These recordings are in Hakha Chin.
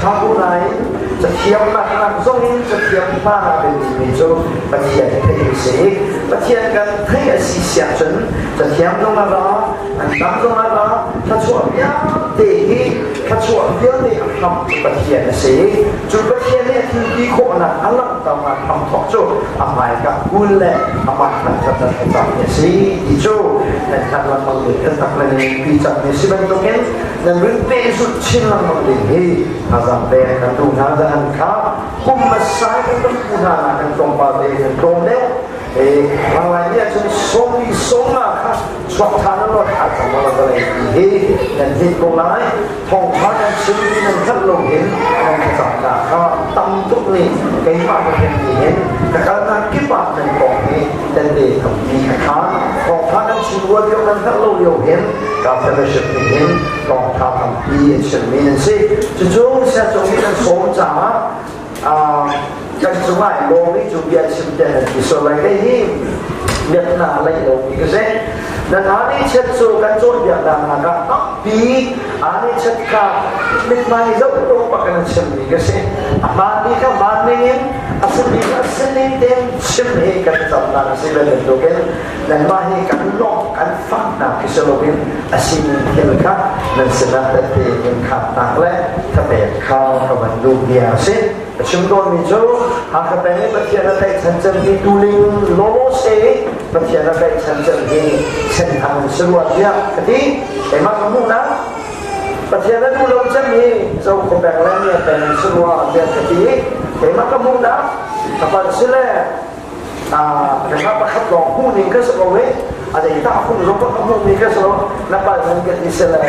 Tha ko nain cathiamnak nak zong in cathiam hna a biapimi cu Pathian theih a si. Pathian kan theih a si siah cun cathiam zong a ra, an dang zong a ra, thluachuah vialte hi thluachuah vialte a hram cu Pathian a si. Cu Pathian nih a thil ti khawhnak a langhternak hramthawk cu a hmaika kul le amah thangṭhat le thlacam hi a si ti cu nan hngalh lengmang ding kan tak le pi cangmi si bantukin nan run pehzulh chin lengmang ding hi thazaang pek kan duh hna. Zahan kha kum hmasa kan kan pu hna nak kan tlawmpal te kan tlawm deuh e Ranglai nih ahcun sawmi sawmnga kha chuak ṭhan an rawt ṭhan cang maw vawlei ti hi nan hit ko lai. Thawngṭha nan chim ti nan hngalh lo hin nan thlacamnak kha tam tuk nih keimah ka hin ni hin ka kalnak kip ah nan kong hi tente tampi ka khaan. Thawngṭha nan chim rua lio nan hngalh lo lio hin ka fellowship nih hin thawngṭha tampi an chimmi nan si. Cucu siacung nih nan sawm caah kan cungah lawm i cu bia chim te nan ti sual lai. Kei hi biaknak lei lomi ka si. Nan ani chet cu kan cawnpiaknak nak ah tampi ani chet kha mithmai zoh to pak in a chimmi ka si. A hmaanmi kha hmaan ning in, a simi kha a sining tein chim hi kan camnak a si bantukin nanmah hi kan lawmh kan faknak khi si loin a sining thil kha nan sinah tette in khatnak le thapek kha ka van duh bia a si. A chim tawnmi cu Hakha peng i Pathian a tlaihchan cem hi tuling lawlaw se Pathian a tlaihchan cem hi senthang in si rua tiah ka ti. Keimah ka hmuhnak Pathian a duh lo cem hi Zokhua peng le Mia peng in si rua tiah ka ti. Keimah ka hmuhnak ka palh si le keimah pakhat lawng hmuh ning ka si ko i a zeitah hung zong ka hmuh mi ka si lo. Na pal nan ka ti si le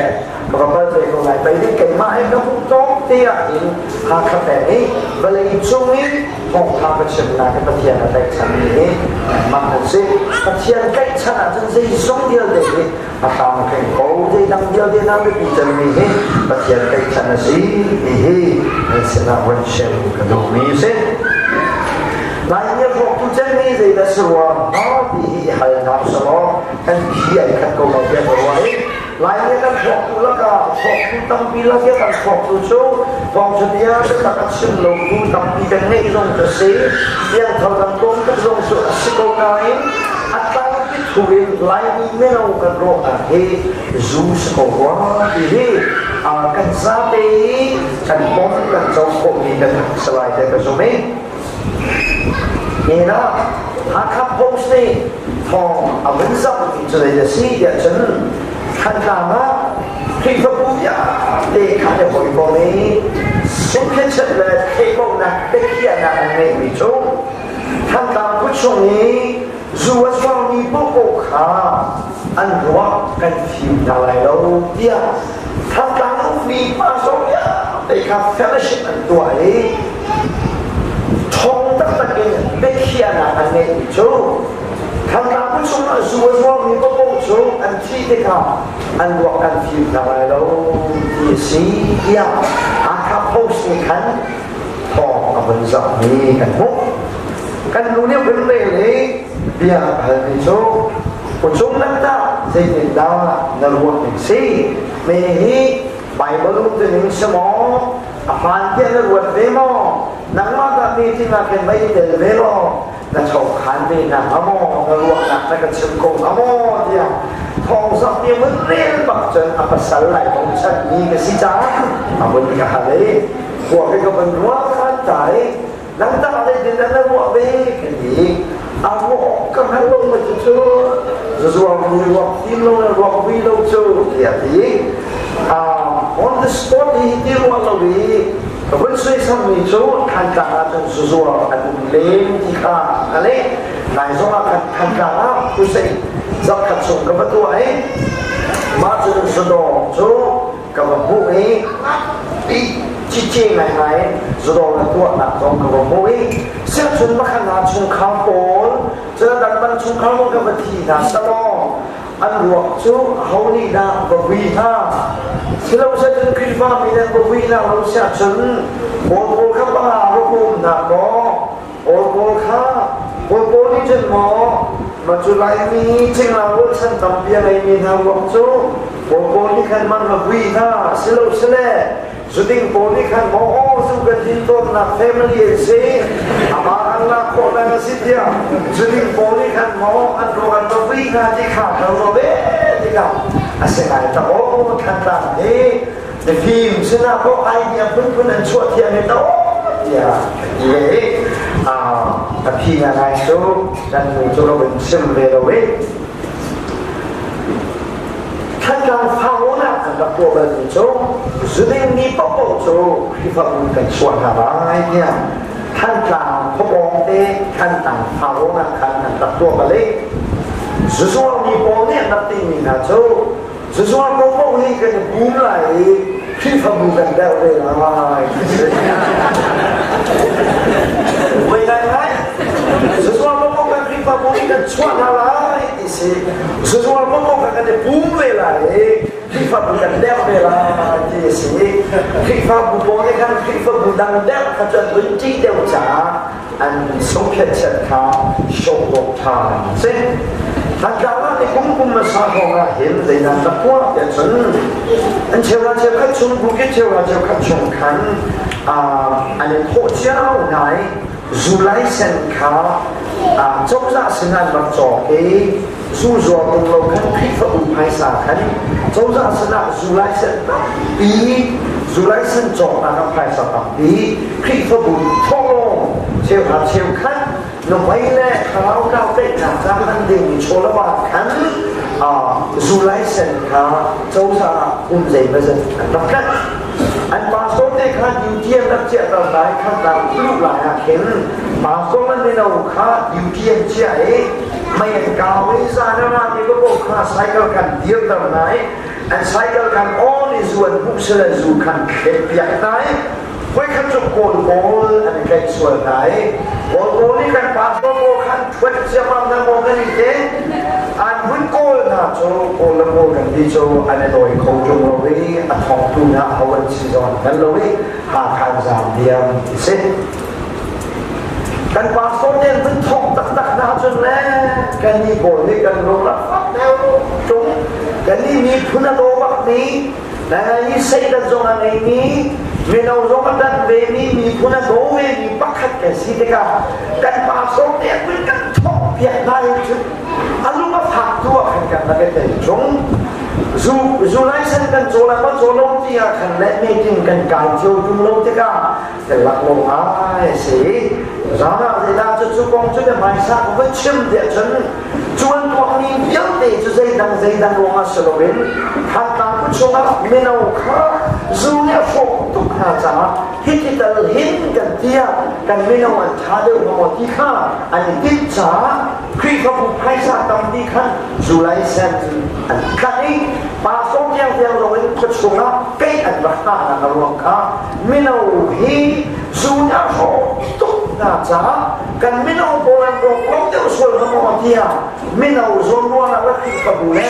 ka va pal ve ko lai. Pei ding keimah hin ka hmuh tawk te ah hin Hakha peng i vawlei cung i thawngtha ka chimnak hi Pathian a tlaihchan mi hi nangmah nan si. Pathian tlaihchan ahcun zeizong vialte hi a tlam a tling ko. Zeidang vialte na biapi cemmi hi Pathian tlaihchan a si ti hi nan sinah von chim ka duhmi a si. Laimi a hrawktu cemmi zeidah si rua hnga ti hi i hal hna usih kan phi ai khat ko lo tiah ka ruah i Laimi kan hrawktu lakah hrawktu tampi lakah kan hrawktu cu thawngṭha bia biatak a chim lotu tampi kan ngeih zong ka si. Piangthar kan tlawm tuk zong cu a si ko nain a tlangpi thu in Laimi mino kan rawhnak hi zu si ko rua ti hi kan zate i kan pom kan co khawhmi kan si lai te ka zum i Nihin ah Hakha Post nih thawng a vun zamhmi cu zei a si tiah cun Thantlang ah Khrihfabu vialte kha an i hawikom i sungkhenchet le theihbauhnak biakhiahnak an ngeihmi cu Thantlang khuachung i zu a zuangmi paohpaoh kha an ruak kan fim hna lai lo tiah Thantlang ummi pastor vialte kha fellowship an tuah i ṭhawng taktak in biakhiahnak an ngeihmi cu Thantlang khuachung ah zu a zuangmi paohpaoh cu an thih tikah an ruak kan fim hna lai lo ti a si tiah Hakha Post nih khan thawng a vun zamhmi kan hmuh. Kan nu nih vun rel i bia a halmi cu Ucung nan tah zeitindah na ruah ning si? Me hi Bible um ning si maw? A hmaan tiah na ruat ve maw? Nangmah dah meeting ah khin vai tel ve law na chokhan ve hna hnga maw? Na ruahnak na ka chim ko hnga maw? Tiah thawngzamh nih vun rel bak cun a pasal lai bochan mi ka si caah a vun ka hal i khua khi ka vun ruah khan ta i nang tah zeitindah na ruah ve ka ti. A ruah ka hngal lo ma cu zuang mi ruak fim lo le ruak vui lo cu tiah ti. On the spot hi ti ruah lo i ka vun suaisam mi cu Thantlang ah cun zuzuar an um len ti kha ka leh. Nai zong ah khan Thantlang ah crusade zarhkhat chung ka va tuah i mah cun zudawng cu ka va hmuh i i cice ngaingai in zudawng na tuahnak zong ka va hmuh i siangchun pakhat hna chungkhar pawl cun dangdang chungkhar pawl ka va thi hna selaw an ruak cu aho nih dah va vui hna silo cun Khrihfa mi nan va vui hna lo siah cun pawl pawl kha panga va pum hna maw? Pawl pawl kha pawl pawl nih cun maw ma cu Laimi cingla rualchan tampi a ngeimi hna ruak cu pawl pawl nih khan man va vui hna silo sile zuding pawl nih khan maw? Pathin tawnnak family an si. Amah an lak khawh nak a si tiah zuding pawl nih khan maw an ruak an va vui hnga ti kha ka ruah ve tikah a si ngai tak aw Thantlang hi mifim sinah pawh idea phunphun an chuah thiam i to tiah ka ti ve i a phi nga ngai cu kan nu cu ka vun chim ve lo i Thantlang Faro-nak an rak tuah balmi cu zuding mi paohpaoh cu Khrihfabu kan chuah hna lai tiah Thantlang khuapawng te Thantlang Faro-nak khan an rak tuah bal i zuzuarmi pawl nih an rak timi hna cu zuzuar paohpaoh hi kan i pum lai i Khrihfabu kan derh ve lai. Voi ngai ngai zuzuar paohpaoh kan Khrihfabu nih kan chuah hna lai ti si. Zuzuar paohpaoh kan kan i pum ve lai i Khrihfabu kan derh ve lai ti a si. Khrihfabu pawl nih khan Khrihfabu dang derh kha cu an vun ṭih deuh caah an sungkhet kha sawh ṭhan si. Thantlang ah ni kum kum hmasa hrawng ah hin zeidah na tuah tiah cun an cheuhra cheukhat chung bukit cheuhra cheukhat chung khan an i thawh cio hna i zu license kha cozah sin an rak cawk i zu zuar tung lo khan Khrihfabu phaisa khan cozah sinah zu license tampi zu license cawknak ah phaisa tampi Khrihfabu thawhlawm cheuhra cheukhat nuhmei le thlarau kau tlaihnak ca hman dingmi chawlava khan zu license kha cozah ah um zeimazat an rak tlaih. An pastor te kha duty an rak chiahter lai khan rak luh lai ah khin pastor le mino kha duty an chiah i mei an kau i zan a rami paoh kha cycle kan dirter hna i an cycle kan on i zu an hmuh sile zu khan thlet piak hna i Voikhat cu Kawl pawl an i tlaih sual hna i Kawl pawl nih kan pastor pawl khan ṭhuat ciammam hna maw kan i te. An hun kawl hna cu Kawl le Kawl kan ti cu an i dawi kho ṭung lo i a thawngtu hna ho an si zong an hngal lo i Hakha an zaam diam ti si. Kan pastor te an vun thawng taktak hna cun le kannih pawl nih kan lung rak fak deuh ṭung. Kannih miphun a daw bakmi Hi Satan zong a ngeimi, mino zong a dan vemi, miphun a daw vemi pakhat kan si tikah kan pastor te an kan thawk piak hna in cun a lung a fak tu ah khan kan rak i tel chung. Zu zu license kan caw lai ma caw lo ti ah khan le meeting kan kai cio tung lo tikah kan lak lo ngai a si. Zan ah zeidah cu cu kong cu na hmaisa ka van chim tiah cun Cuan tuahmi vialte cu zeidang zeidang ruangah si loin Thantlang khua chungah mino kha zu nih a hrawk tuk hna caah hiti tal hin kan tiah kan mino an ṭha deuh hnga maw ti kha an i tinh caah Khrihfabu phaisa tampi khan zu license an tlaih i pastor tiangtiang zong in khua chungah keih an rak hngahnak a ruang kha mino hi zu nih a hrawk tuk hna caah kan mino pawl an rawk lo deuh sual hnga maw tiah mino zawnruahnak le Khrihfabu le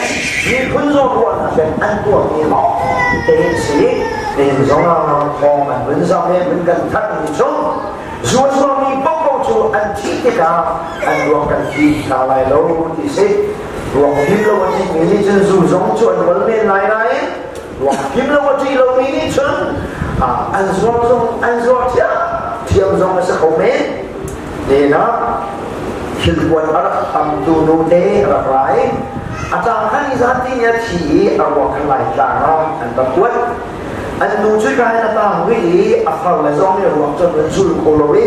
miphun zawnruahnak in an tuahmi lawng te an si. Nihin zong ah thawng an vun zam i vun kan thanh mi cu zuazuami paohpaoh cu an thih tikah an ruak kan thi hna lai lo ti si. Ruak fim lo a thimi nih cun zu zong cu an ngol men lai nain ruak fim lo a ṭih lomi nih cun an zuar zong an zuar thiamthiam zong a si kho men. Nihin ah thilpuan a rak tamtu nute a rak ra i a tlang khan i zan ti a thi i a ruak khan Laitlang ah an rak kuat. An nu cu ka hin a tang rih i a far le zong nih ruak cu an zul kho lo i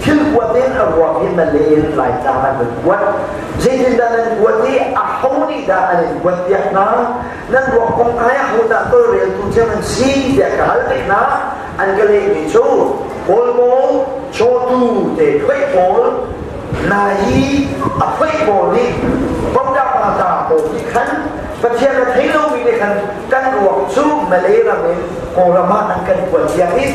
thilpuan in a ruak hi Malay in Laitlang an van kuat. Zeitindah nan kuat i aho nih dah an in kuat piak hna? Nan ruak kong kai aho dah tawlreltu cu nan si tiah ka hal tik hna. An ka lehmi cu Kawl pawl cawtu te phoih pawl nai a phoih pawl nih Bawmdak ta pawl nih khan Pathian a thei lomi nih khan kan ruak cu Malay ram in Kawlram ah an kan kuat piak i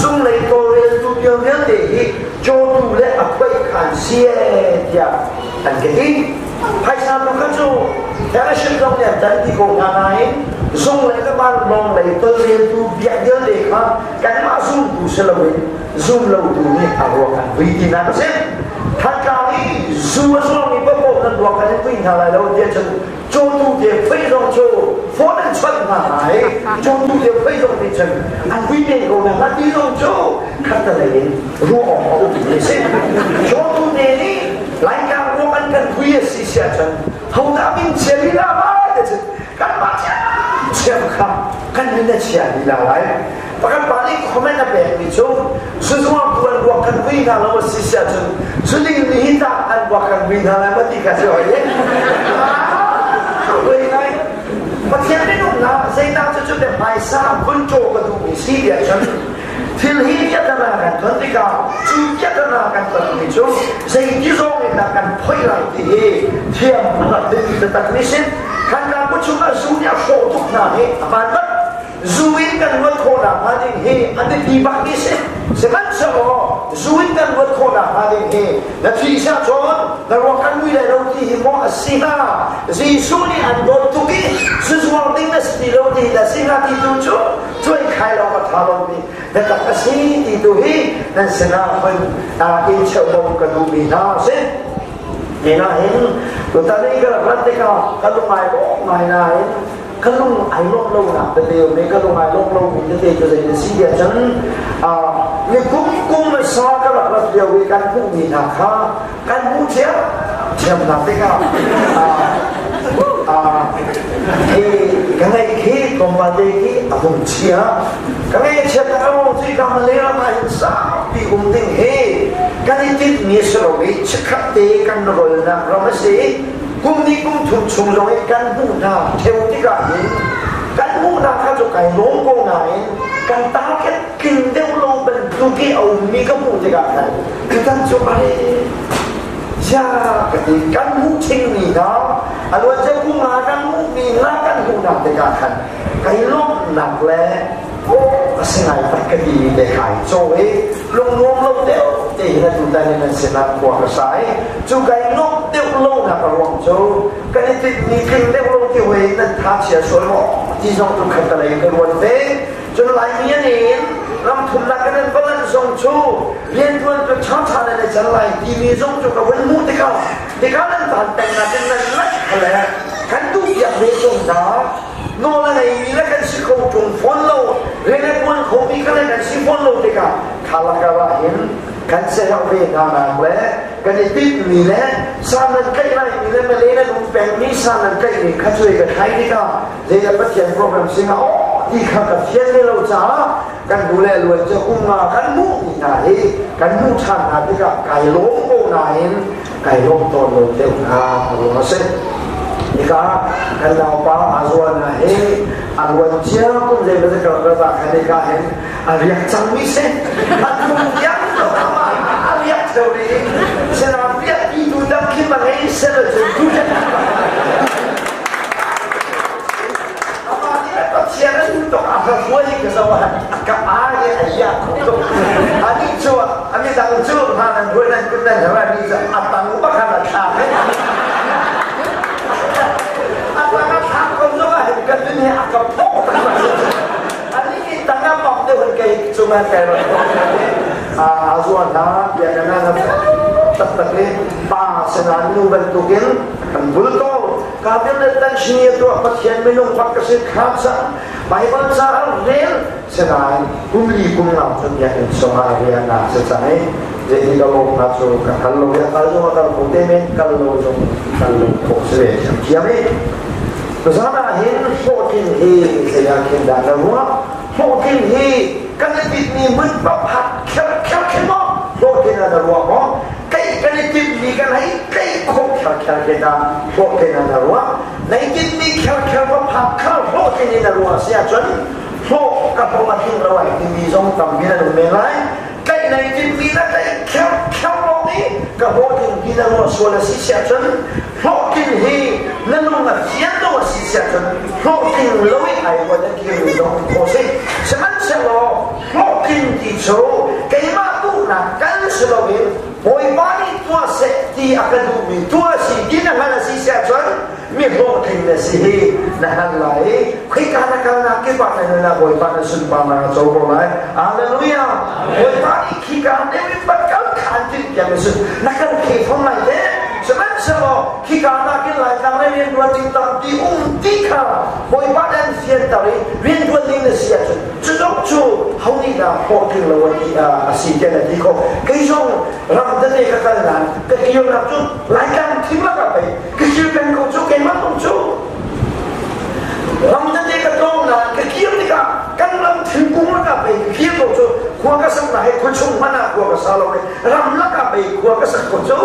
zunglei tawlreltu vialte hi cawtu le a phoih khan si ee tiah an ka ti. Phaisa tu kha cu fellowship zong nih an tan ti ko hna nain zung le ka van lawng lei tawlreltu biak vialte kha kanmah zumtu si loin zum lotu nih a ruak an vui tinak a si. Thantlang i zu a zuangmi paohpaoh nan ruak kan in vui hna lai lo tiah cun cawtu te phei zong cu phone an chawnh hna lai. Cawtu te phei zong nih cun an vui men ko hna ti zong cu khat. khatalei in ruah awk a um ti a si. Cawtu te nih Laitlang ruang an kan hui a si si ahcun hodah min chia lila lai ti cun kanmah thiamthiam kha kan min a chia lila lai. Pakhat pa nih comment a pekmi cu zuzuang tu an ruak kan hui hna lo a si si ahcun zuding nih hi tah an ruak kan hui hna lai ma ti kha si hoi. Hui ngai. Pathian minung hna zeidah cucu te hmaisa vun caw ka duhmi si tiah cun thil hi piahtana kan ton tikah cu piahtana kan tonmi cu zeiti zong in dah kan phoih lai ti hi thiam rak biapi taktak mi sin khanka bu chungah zu nih a hrawh tuk hna hi a hmaan bak. Zu in kan luat khawhnak hnga ding hi a biapi bak mi si. Sihmanhsehlaw zu in kan luat khawhnak hnga ding hi na thi siah cun na ruak kan mui lai lo ti hi maw a si hnga? Jesuh nih an dawt tuk i zuzuar ding na si ti lo ti na si hnga ti tu cu cuai khai lo a ṭha lomi biatak a si ti tu hi nan sinah hun in cheuhbawm ka duhmi hna a si. Ni nain tutan i ka rak rat tikah ka lung ai lawm ngai nain ka lung ai lawmh lonak tete um i ka lung ai lawmh lomi tete cu zei na si tiah cun ni kum kum sa ka rak rat lio i kan hmuhmi hna kha kan hmuh thiamthiamnak tikah hi ka ngeih khi tlawmpal te khi a hung chia. Ka ngeih chiat a ruang cu ka Malay ram ah hin saupi um ding hi kan i tinhmi a si lo i chikkhat te kan rolnak ram a si. Kum hnih kum thum chung zong i kan hmuh hna theo tikah hin kan hmuh hna kha cu kai lawm ko nain kan target tling deuh lo bantuk i a ummi ka hmuh tikah khan tutan cu are zia ka ti. Kan hmuh chingmi hna a luancia kum nga kan hmuhmi hna kan hmuh hna tikah khan kai lawmhnak le a si ngai tak ka ti te kai caw i lungnuam lo deuh te hin atu tan in an sinah khua ka sa i cu kai nuamh deuh lo nak a ruang cu kan i tinhmi tling deuh lo ti hoi nan tha chia sual maw ti zong tu khat talei ka ruat ve. Cun Laimi an in ram thumnak kan in valan zong cu riantuan tu ṭhaṭha nan i cal lai timi zong cu ka vun hmuh tikah tikah nan van peng nakin nan lak le kan duh piak ve tung hna. Nawl a ngeimi le kan si kho ṭung fawn lo, rian a ṭuan khomi kha le kan si fawn lo tikah khalakar ah hin kan siaherh ve hna nak le kan i tinhmi le san nan tlaih laimi le Malay nan um pengmi san nan tlaihmi kha cuai ka thlai tikah zeidah Pathian program sinah aw ti kha ka fian ve lo caah kan bu le luan cu kum nga kan hmuhmi hna hi kan hmuh ṭhan hna tikah kai lawm ko nain kai lawm tawn lo deuh hna ruang a si. Hika kan naupa Azuana hi a luan cia kum zei ka ka khan hika hin a riak cangmi si. A tum tiang to ama a riak theo ri. Sena riak ti tu dang khi ma ngei sel cu tu Amah nih Pathian an duh tuk a ka hruai ka zoh ah a ka ai a ia kho tuk. Anih cu a midang cu hna nan hruai nan kun nan herh ani cu a tang bakhan a thlak. A tang a thlak ko zong ah hin kan nun he a ka phok tak. Ani nih tang a pok deuh hin kei cungah kai rak a zuan hna bia na na taktak nih pa senan nu bantukin kan bul ko. Kabil le tanshini tuah Pathian minung bak ka si kha Bible ca rel sinain kum li kum nga cun biakinn chungah rian na si cang i zeiti ka lawm na cu ka kal lo ya kal zong a kal kho te men kal lo zong kal lo khawh si ve thiam i zan ah hin hlawhtlin hi zei ah khin dah na ruah? Hlawhtlin hi kan i tinhmi hmun pakhat kher kher khin maw hlawhtlin ah na ruah maw? Kai kan i timhmi kan hei tlaih khawh kher kher khin dah hlawhtlin ah na ruah? Nei tinhmi kher kher va phak kha hlawhtlin in na ruah si ahcun hlawh ka hlawh a tling lo ai timi zong tampi nan um men lai. Tlaih nei tinhmi na tlaih kher kher lawng i ka hlawhtlin ti na ruah sual a si si ahcun hlawhtlin hi na lung a fian lo a si si ahcun hlawhtling lo i ai ruat a kirmi zong khawh si. Sihmanhsehlaw hlawhtlin ti cu keimah duhnak kal si loin Bawipa nih tuah seh ti a ka duhmi tuah si ti na hngalh a si si ahcun mi hlawhtling na si hi na hngalh lai i khika na kalnak kip ah na nun ah Bawipa na sunparnak a co ko lai. Hallelujah! Bawipa nih khika deuh in van kal khan timh tiang na sun na kal khe fom lai te. Sihmanhsehlaw Khika nakin Laitlang le riantuan ding tampi um ti kha Bawipa nih an fianter i riantuan ding na si ahcun cu tluk cu ho nih dah hlawhtling lo a si tiah na ti khawh. Kei zong ram tete ka kal nain ka kirnak cu Laitlang thim lakah pei ka kir peng ko cu keimah zong cu. Ram tete ka tlawng nain ka kir tikah kan ram thingkung lakah pei ka kir ko cu. Khua ka saknak hi khua chung hmanh ah khua ka sa lo i ram lakah pei khua ka sak ko cu.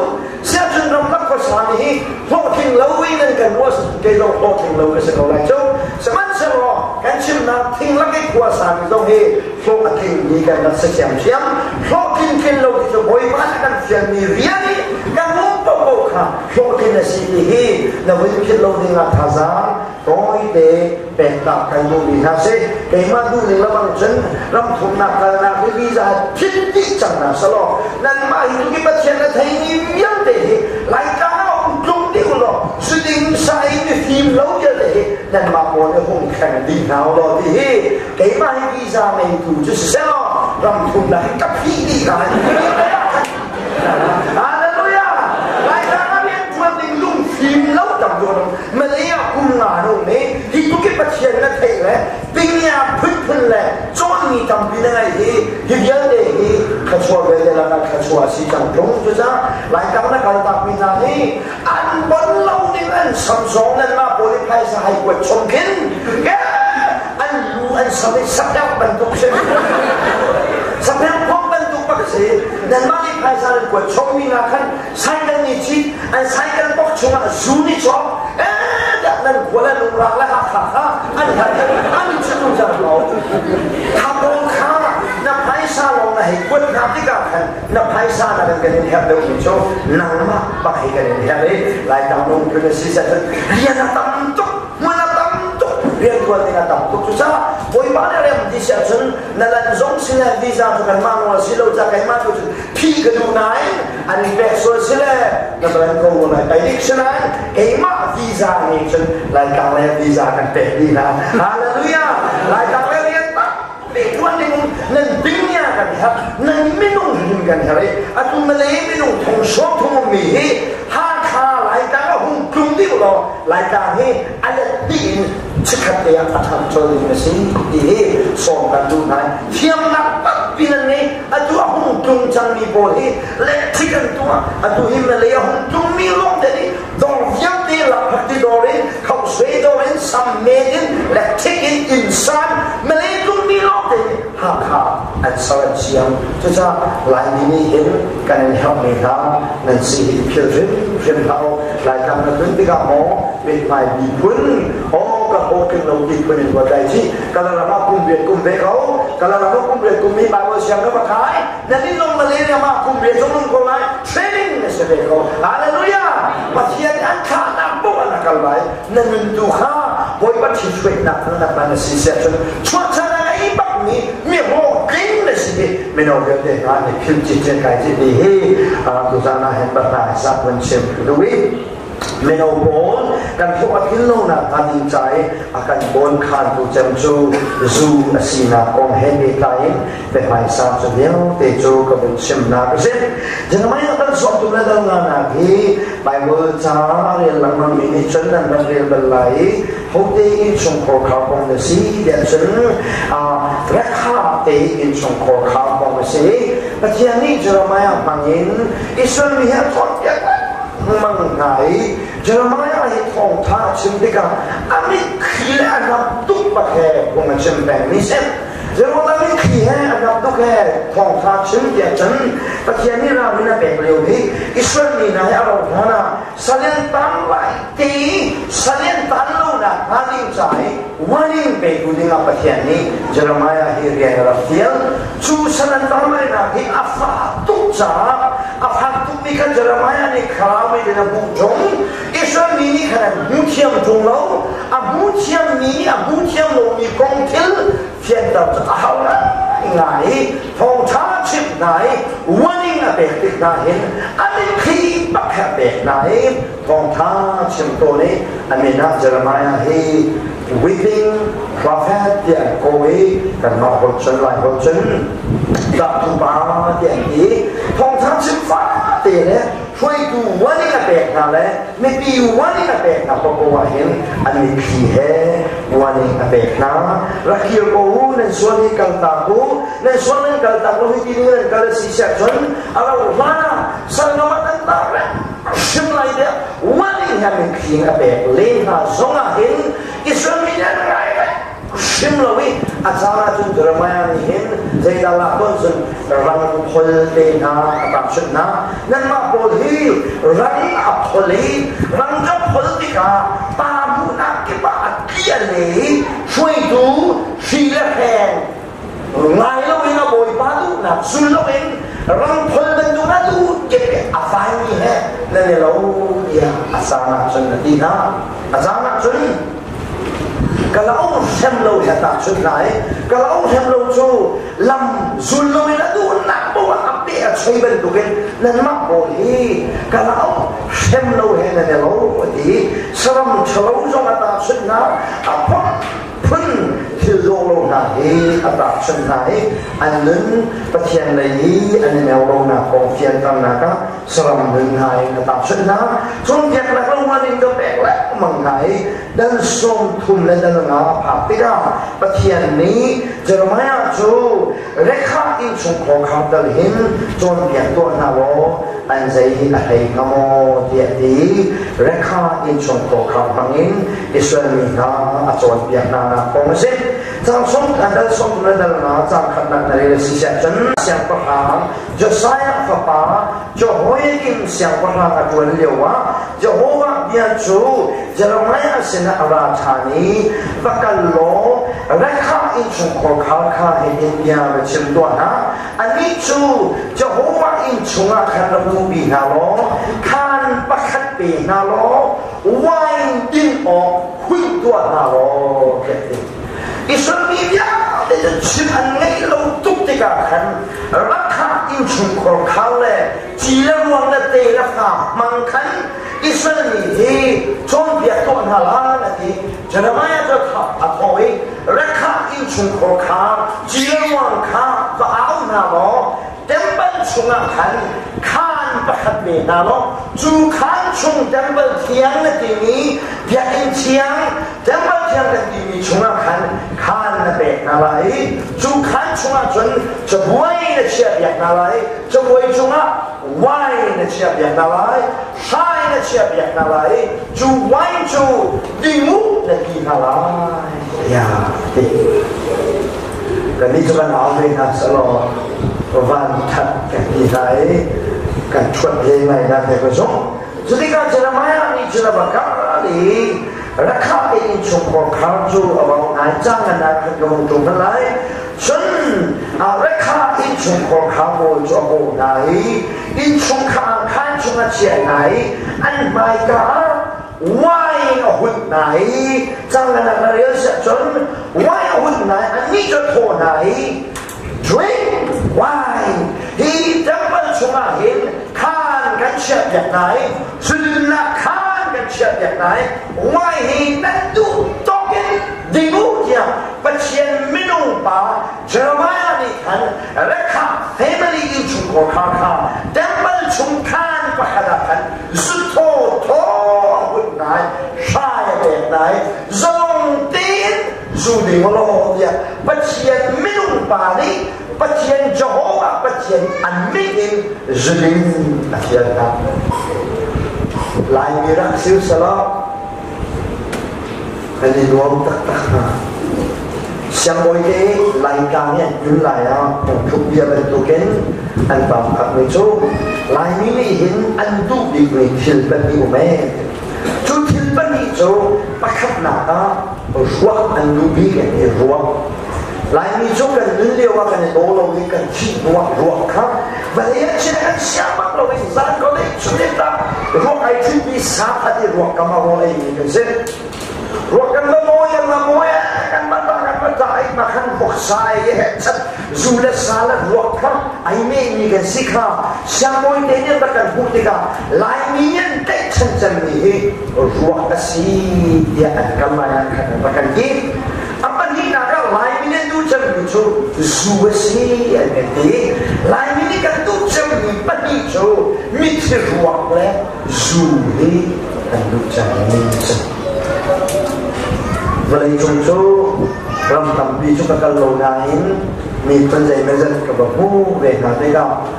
Sianginn ramlak khuasa nih hi hlawhtling lo in an kan ruah kei zong hlawhtling lo ka si ko lai cu. Sihmanhsehlaw kan chimnak thinglak i khuasa mi zong hi hlawh a tlingmi kan rak si thiamthiam. Hlawhtlin tlin lo ti cu Bawipa nih kan fialmi rian i kan um paohpaoh kha hlawhtlin a si ti hi na vui philh lo ding ah thazaang tawite pektak kan duhmi hna si. Keimah duhning lamang cun ramthumnak kalnak hi visa phit dih cang hna selaw nanmah hi tuki Pathian na theimi vialte hi Laitlang ah um tlung dih u law suding sai mifim lo vialte hi nanmah pawl nih hung thleng dih hna u law ti hi keimah hi visa ngeitu cu siselaw ramthumnak hi ka phih dih hna. Hallelujah! Laitlang ah rianṭuan ding lungfim lo tam dawh Malay ah kum nga an um i hi tluk i Pathian na theih le pingya phunphun le cawnmi tampi na ngeih hi hi vialte hi thluachuah vialte lakah thluachuah a si cang ṭung. Cucaah Laitlang na kaltakmi hna hi an bon lo ning an sam zong nanmah pawl i phaisa hai kuat chom khin an lu an sam i sapherh bantuk si sapherh phok bantuk bak a si. Nanmah nih phaisa nan kuat chommi hna khan cycle nih cit an cycle bok chungah zu nih cawk dah nan khua le lungrang le Hakha kha an an chunu cang lo kha pawl kha na phaisa lawng na hei kuat hna tikah khan na phaisa na kan kan in herh deuh mi cu nangmah bak hei kan in herh i Laitlang lung phun a si cun rian a tam tuk hmun a tam tuk rian tuan ding a tam tuk cucaah Bawipa nih rem ti si ahcun na lan zong si le visa cu kanmah nawl si lo ca keimah tu cun phih ka duh nain an i pek sual si le na balan ko ko lai kai dik si nain keimah visa nih cun Laitlang le visa kan pek dih hna. Hallelujah! Laitlang le rian tampi tuan ding nan bingya kan herh, nan minung hrim kan herh i atu Malay minung thong sawm thong ummi hi Hakha Laitlang a hung tlung dih law Laitlang hi a let dih in chikkhat te ah a ṭhangcho ding a si ti hi sawm kan duh hna. Thiamnak tampi nan ngei. Atu a hung tlung cangmi pawl hi electric an tuah. Atu hi Malay a hung tlungmi lawng te nih dawr vialte lakphakti dawr in, khauhsuai dawr in, sammet in, electric in, innsan Malay tlungmi lawng te nih Hakha an ser an siam. Cucaah Laimi nih hin kan in herhmi hna nan si hi philh hrimhrim hlah u. Laitlang na tlun tikah maw mithmai miphun aw ka hlawhtling lo ti phun in ruat lai ci kalaram ah kum riat kum ve ko kalaram ah kum riat kum mi Bible siang na va kai na nin long malaria ma kum riat zong nung ko lai training na si ve ko. Hallelujah! Pathian an thahnak poh an kal lai na nun tu kha Bawipa ṭhithruainak na hman a si siah cun chuahchan a ngei bakmi mi hlawhtling na si i mino vialte hna nih philh cicen kai ci ti hi tuzan ah hin pahna sak van chim ka duh i mino pawl kan hlawh a tlin lonak hnga ding ca i a kan bawn khantu cem cu zu a sinak kong he pehtlai in biahmaisa cu vialte cu ka vun chimnak a si. Jeremiah kan sawmtu le dal nganak hi Bible ca a rel lengmang mi nih cun nan rak rel bal lai i hote innchungkhar khar kong na si tiah cun Rekha te innchungkhar khar kong a si. Pathian nih Jeremiah hmangin Israel mi hi a cawnpiak lengmang hna i Jeremiah hi thawngtha a chim tikah a mitthli le a hnap tuk bak he phung a chim pengmi si. Jerusalem in thli he a hnap tuk he thawngtha chim tiah cun Pathian nih ralrin a pek lio hi Israel mi hna hi a rauh hlan ah salian tan lai ti salian tan lonak hnga ding ca i warning petu dingah Pathian nih Jeremiah hi rian a rak fial. Cu salian tan lainak hi a fah tuk caah a fak tukmi kha Jeremiah nih thlarau in a hmuh ṭung. Israel mi nih khan an hmu thiam ṭung lo. A hmu thiammi nih a hmu thiam lomi kong thil fianter cu a hau ngai i thawngṭha chimh hna i warning a pek tik hna hin a mitthli bak he a pek hna i thawngṭha chim tawn i a min ah Jeremiah hi weeping prophet tiah an kawh i kanmah holh cun Lai holh cun ṭahtu pa tiah an ti. Thawngṭha chim fate le Hruaitu warning a pek hna le mipi warning a pek hna paohpaoh ah hin an mitthli he warning a pek hna. Rak kir ko u, nan sual hi kaltak u, nan sual nan kaltak lo hi ti ning nan kal a si siah cun a rauh hlan ah salngam ah nan tar hrim lai tiah warning he mitthli in a pek len hna zong ah hin Israel mi nih an ngai hrim lo i a caan ahcun Jeremiah nih hin zeidah lak tawn cun rang phol te hna a tahchunh hna. Nanmah pawl hi rang a phol i rang ka phol tikah pa hmuhnak kip ah a tli a le i hruaitu hri le hreng ngai loin a bawipa duhnak zul loin rang phol bantuk a duh kip a faimi he nan i lo tiah a caan ahcun a ti hna. A caan ahcun ka lo hrem lo he tahchunh hna i ka lo hrem lo cu lam zul loin a duhnak paoh ah a pe a choi bantukin nanmah pawl hi ka lo hrem lo he nan i lo a ti. Saram ṭhalo zong a tahchunh hna, a phun thil dawh lo hna hi a tahchunh hna i an nun Pathian lei i an i neo lonak kong fianternak ah saram nun hna in a tahchunh hna. Cawnpiaknak lo man in ka pek lengmang hna i dal 30 le dal 5 phak tikah Pathian nih Jeremiah cu Rekha innchungkhar khar dal hin cawnpiak tuah hna law an zei a hlei hnga maw tiah ti. Rekha innchungkhar khar hmangin Israel mi hna a cawnpiak hna nak kong a si. Cang sawm dal 30 le dal 5 cang khatnak na rel a si siah cun siangpahrang Josiah fapa Jehoiakim siangpahrang a ṭuan lioah Jehovah bia cu Jeremiah sinah a ra ṭhan i, Va kal law Rekha innchungkhar khar kha hitin bia va chim tuah hna. Anih cu Jehovah inn chungah khan rak luhpi hna law khaan pakhat pe hna law wine din awk huih tuah hna law tiah a ti. Israel mi vialte cu chim an ngeih lo tuk tikah khan Rakha innchungkhar khar le ci le ruang le te le fa hmang khan Israel mi hi cawnpiak tuah hna lan a ti. Jeremiah cu a thawh i Rakha innchungkhar kha ci le ruang kha va au hna law temple chungah khan khaan pakhat pe hna law cu khaan chung temple thiang na timi biakinn thiang temple thiang kan timi chungah khan khaan na pek hna lai i cu khaan chungah cun cabuai na chiahpiak hna lai, cabuai cungah wine na chiahpiak hna lai, hrai na chiahpiak hna lai i cu wine cu ding u na ti hna lai tiah a ti. Kannih cu kan au ve hna selaw van that kan ti hna i kan ṭhuat ve ngai hna te ka zumh. Cutikah Jeremiah nih cun a va kal i Rakhah te innchungkhar khar cu a vau ngai cang an ah khan ka vung ṭum hna lai. Cun Rakhah innchungkhar khar pawl cu a kawh hna i innchungkhar khaan chung a chiah hna i an hmaika ah wine a hunh hna i cang an ah na rel siah cun wine a hunh hna i annih cu a thawh hna i drink wine hi temple chungah hin khaan kan chiahpiak hna i cunnak khaan kan chiahpiak hna i wine hi nan duh tawk in ding u tiah Pathian minung pa Jeremiah nih khan Rekha family innchungkhar kha kha temple chung khaan pakhat ah khan zuthaw thaw a hun hna i hrai a pek hna i zalong tein zu ding law tiah Pathian minung pa nih Pathian Jehovah Pathian an min in zuding a fial hna. Laimi rak si usalaw kan i nuam taktak hna. Siangbawi te Laitlang i an tlun lai ah phungthluk bia bantukin an pamkhatmi cu Laimi nih hin an duh bikmi thil pahnih um ee. Cu thil pahnih cu pakhatnak ah ruak an duh bik an i ruak. Laimi cu kan nun lio ah kan i daw lo i kan thih hnu ah ruak kha vawlei ah chia kan siang bak lo i zan ko dei chun ta ruak ai ṭhitmi sa khat i ruak kam a rawl ei mi kan si. Ruak kan va mawi kan va mawi kan va ta kan va ta ai ma khan voksa ai he chat zu le sa le ruak kha ai me mi kan si kha siangbawi te nih rak kan hmuh tikah Laimi nih an tlaihchan cemmi hi ruak a si tiah an kan lai ah khan an rak kan ti. A pahnihnak ah Laimi nih an duh cemmi cu zu a si an kan ti. Laimi nih kan duh cemmi pahnih cu mithi Mithi ruak le zu hi an duh cangmi a si. Vawleicung cu ram tampi cu ka kal lo nain miphun zeimawzat ka va hmu ve hna tikah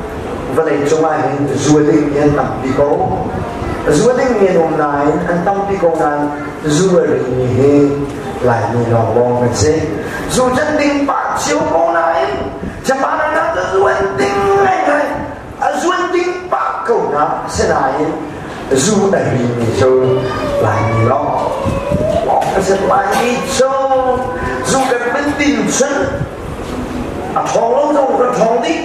vawleicung ah hin zu a dingmi an tampi ko. Zu a dingmi an um nain an tampi ko nain zu a rimi hi Laimi lawnglawng kan si. Zu can ding pah cio ko nain Japan ah cu zu an ding ngaingai. A zu an ding pah ko na asinain zu a rimi cu Laimi lawng lawng kan si. Laimi cu zu kan min din cun a ṭhawng lo zong kan ṭhawng dih.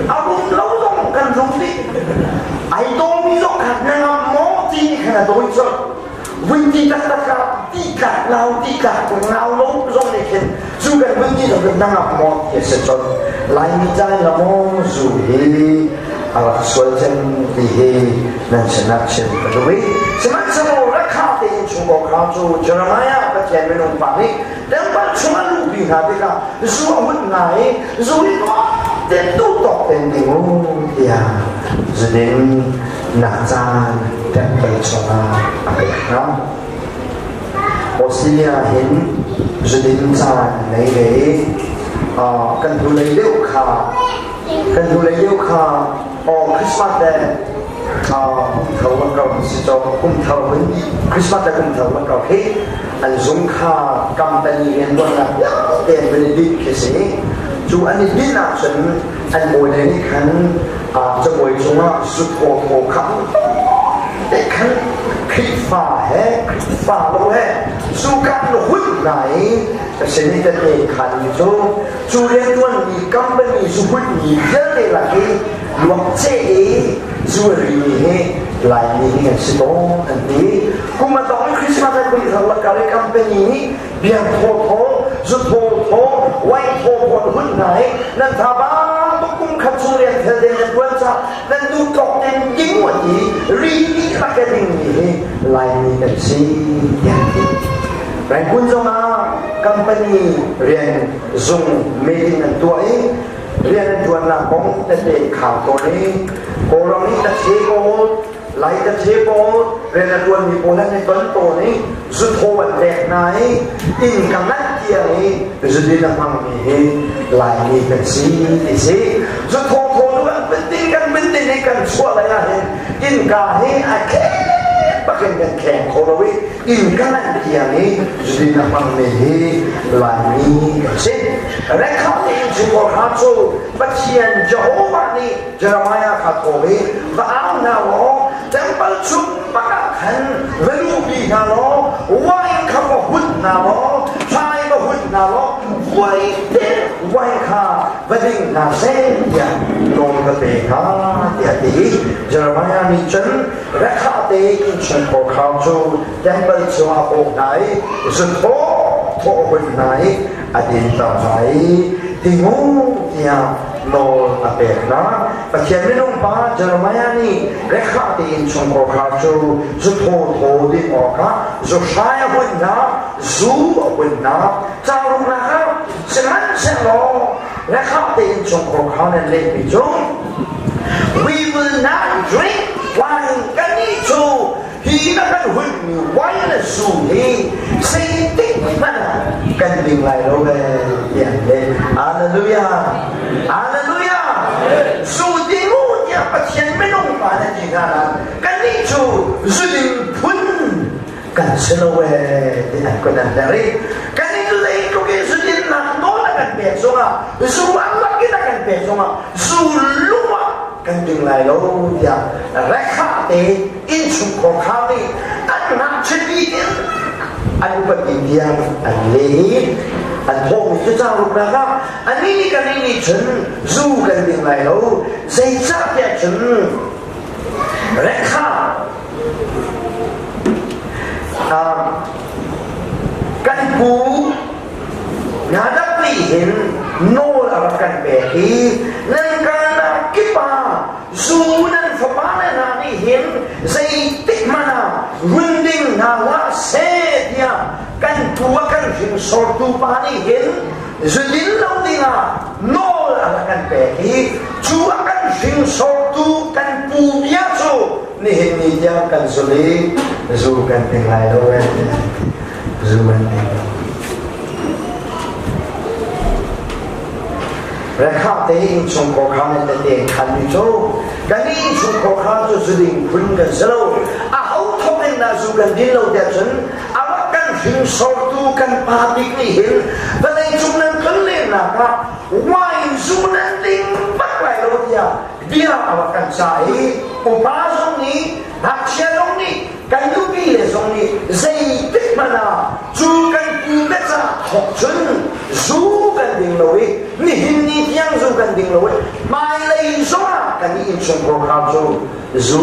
A rum lo zong kan rum dih. Ai dawmi zong kha na ngam maw ti khan a dawi colh. Vui taktak ah ti tlak ngau ti tlak ngau lo zong nih khin zu kan vui ti zong na ngam maw ti a si cun Laimi caan la maw zu hi a rak sual cem ti hi nan sinah chim ka duh i sihmanhsehlaw rakha tein chung kha cu Jeremiah Pathian minung pa nih temple chung a luhpi hna tikah zu a hun hna i zu i ten duh tawk ten ding u tiah zudin nak caan temple chungah a pek hna. Australia hin zudin caan nei ve i kan hnulei deuh kha kan hnulei deuh kha Christmas le kum thar kan kau si cho kum thar hun Christmas le kum thar kan kau khi an zung kha company rian tuannak vialte an van i dinh khi si cu an i dinh ahcun an bawi le nih khan cabuai cungah zu thawthaw kha te khan Khrihfa he Khrihfa lo he zu kan hun hna i ka sin i tete khan mi cu cu riantuanmi company zu hunmi vialte lak i luak ce i zu a rimi hi Laimi hi kan si tawn an ti. Kum a tong i Christmas an kum thar lakar i company nih biang thawthaw, zu thawthaw, wine thawthaw an hun hna i nan tha ba tuk kum khat chung rian fel den nan tuan ca nan duh tawk ten ding an ti ri dih lak a dingmi hi Laimi kan si tiah an ti. Rangoon zongah company rian zung meeting an tuah i rian an ṭuannak kong tete khang tawn i Kawlram nih tathe pawl Lai tathe pawl rian a ṭuanmi pawl an i ton tawn i zuthaw an pek hna i inn ka nganh tiang i zudin a hmangmi hi Laimi kan si ti si zuthaw thaw nu kan bin kan bin din i kan chuah lai ah hin innka hi a khek bakin kan kheng kho lo i inn ka nganh tiang i zudin a hmangmi hi Laimi kan si. Rekha tein chungkhar kha cu Pathian Jehovah nih Jeremiah kha thaw i va au hna law temple chung bak ah khan va luhpi hna law wine kha va hun hna law thlai va hun hna law vuai te wine kha va ding hna seh tiah nawl ka pe hna tiah a ti. Jeremiah nih cun Rekha te innchungkhar kha cu temple chungah a awk hna i zuthaw thaw a hun hna i a dinter hna i tingu tiah nawl a pek hna. Pathian minung pa Jeremiah nih Rekha te innchungkhar kha cu zuthaw thaw ding awkah zuhrai a hun hna, zu a hun hna. Caaruknak ah sihmanhsehlaw Rekha te innchungkhar kha nan lehmi cu We will not drink wine. Kannih cu hi na kan huihmi wine le zu hi zeitik hmanh ah kan ding lai lo ve tiah an leh. Hallelujah! Hallelujah! Zu ding u tiah Pathian minung pa na ti hna nain kannih cu zu ding phun kan si lo ee ti an kun an der i kan i zeitluk i zudinnak nawl a kan pek zongah zu an lakin a kan pek zongah zu lung ah kan ding lai lo tiah rekha te innchungkhar kha nih an ngakchia in an upadi tiang an le i an thawhmi cu caang ah anih nih kan nih cun zu kan ding lai lo zeicahtiah cun rekha Kan pu Nadab nih hin nawl a rak kan pek i nan kalnak kip ah zu nan fapa le hna nih hin zeitik hmanh ah run ding hna hlah seh tiah kan pu a kan hringsortu pa nih hin zudin lo dingah nawl a rak kan pek i cu a kan hringsortu kan pu. pu bia cu nihin ni tiang kan zul i zu kan ding lai lo eh. Zu kan ding lo. Rekha te innchung kawkhan in tete khan mi cu kan innchung kawkhan cu zuding phun kan si lo. A ho thok in dah zu kan din lo tiah cun a rak kan hringsortu kan pa bik nih hin vawlei cung nan tlon lennak ah wine zu nan ding bak lai lo tiah bia a rak kan cah i upa zong nih ngakchia zong nih kan nupi le zong nih zeitik hmanh ah cu kan pu biacah thawk cun zu kan ding lo i nihin ni tiang zu kan ding lo i hmailei zong ah kan i innchungkhar cu zu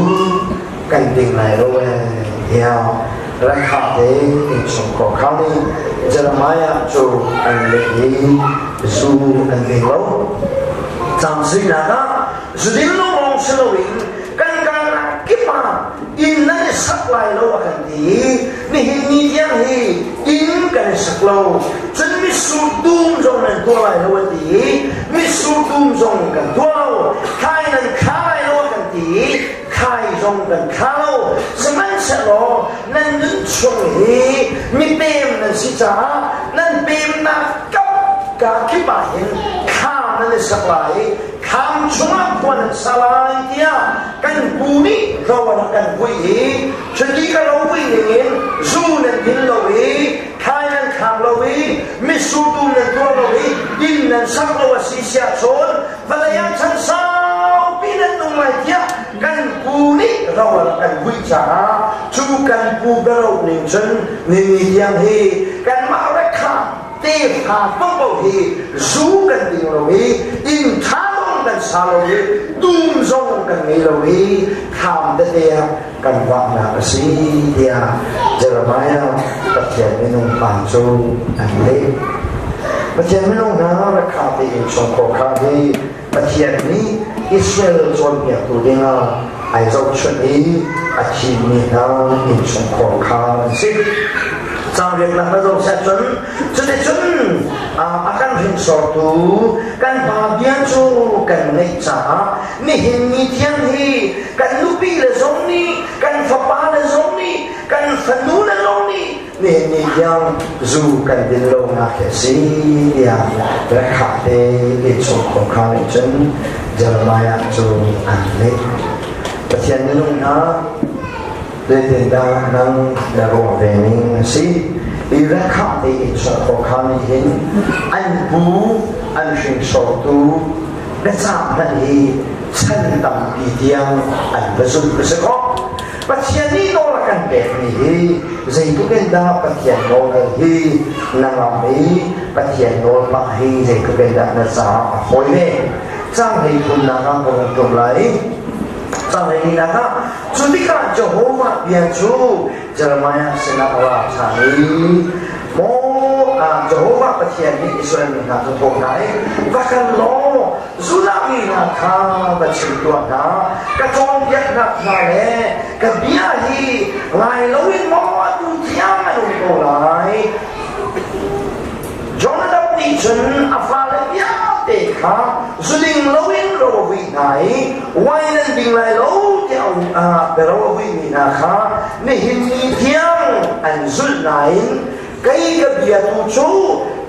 kan ding lai lo ee tiah Rekha te innchungkhar kha nih Jeremiah cu an leh i zu an ding lo. Cangsinak ah zudin lawng si loin kan karlak kip ah inn nan i sak lai lo a kan ti i nihin ni tiang hi inn kan i sak lo. Cun mitsur dum zong nan tuah lai lo a ti i mitsur dum zong kan tuah lo. Thlai nan thla lai lo a kan ti i khai zong kan thla lo. Sihmanhsehlaw nan nun chung hi mipem nan si caah nan pemnak kap ka kip ah hin thlam nan i sak lai i thlam chungah khua nan sa lai tiah kan pu nih ro an kan vui i cuti ka ro vui ningin zu nan din lo i thai nan kham lo i mitsur dum nan tuah lo i inn nan sak lo a si siah cun vawlei ah chan saupi nan nung lai tiah kan pu nih ro a rak kan vui caah cu kan pu biaro ning cun nini tiang hi kanmah rekha tefa paohpaoh hi zu kan ding lo i inn ṭha zong kan sa lo i dum zong kan ngei lo i thlam tete ah kan vahnak a si tiah Jeremiah Pathian minung pa cu an leh. Pathian minung hna rakha tein chungkhar kha hi Pathian nih Israel cawnpiaktu dingah ai zohchunh i a thimmi hna innchungkhar kha an si. Caang riatnak na zoh set cun cuticun a kan hringsortu kan Pa bia cu kan ngeih caah nihin ni tiang hi kan nupi le zong nih kan fapa le zong nih kan fanu le zong nih nihin ni tiang zu kan din lonak hi a si tiah Rekha te innchungkhar kha nih cun Jeremiah cu an leh. Pathian minung hna zeitindah nang na ruah ve ning a si? I Rekha te innchungkhar kha nih hin an pu an hringsortu biacah hmanh hi chan tampi tiang an va zumh a si khawh. Pathian nih nawl a kan pekmi hi zeitluk in dah Pathian nawl hi na ngam i Pathian nawl pah hi zeitluk in dah na caah a fawi ve. Cang hlei thumnak ah ka vun tum lai. Cang hlei linak ah cu tikah Jehovah bia cu Jeremiah sinah a ra ṭhan i Maw Jehovah Pathian nih Israel mi hna cu thawh hna i va kal law Judah mi hna kha va chim tuah hna, ka cawnpiaknak hna le ka bia hi ngai loin maw atu tiang an um ko lai? Jonadab nih cun a fale vialte kha zuding loin ro a vui hna i wine an ding lai lo tiah biaro a vuimi hna kha nihin ni tiang an zulh nain Kei ka bia tu cu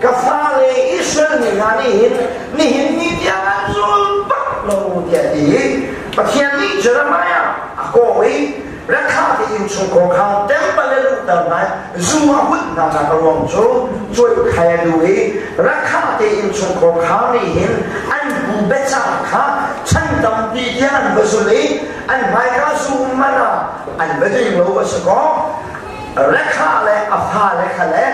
ka fale Israel mi hna nih hin nihin ni tiang an zul bak lo tiah a ti i Pathian nih Jeremiah a kawh i Rekha te innchungkhar kha temple le luhter hna zu a hunh hna nak a ruang cu cuai khai a duh i Rekha te innchungkhar kha nih hin an bu biacah kha chan tampi tiang an va zul i an hmaika zu man ah an va ding lo a si kaw Rekha le a fale kha le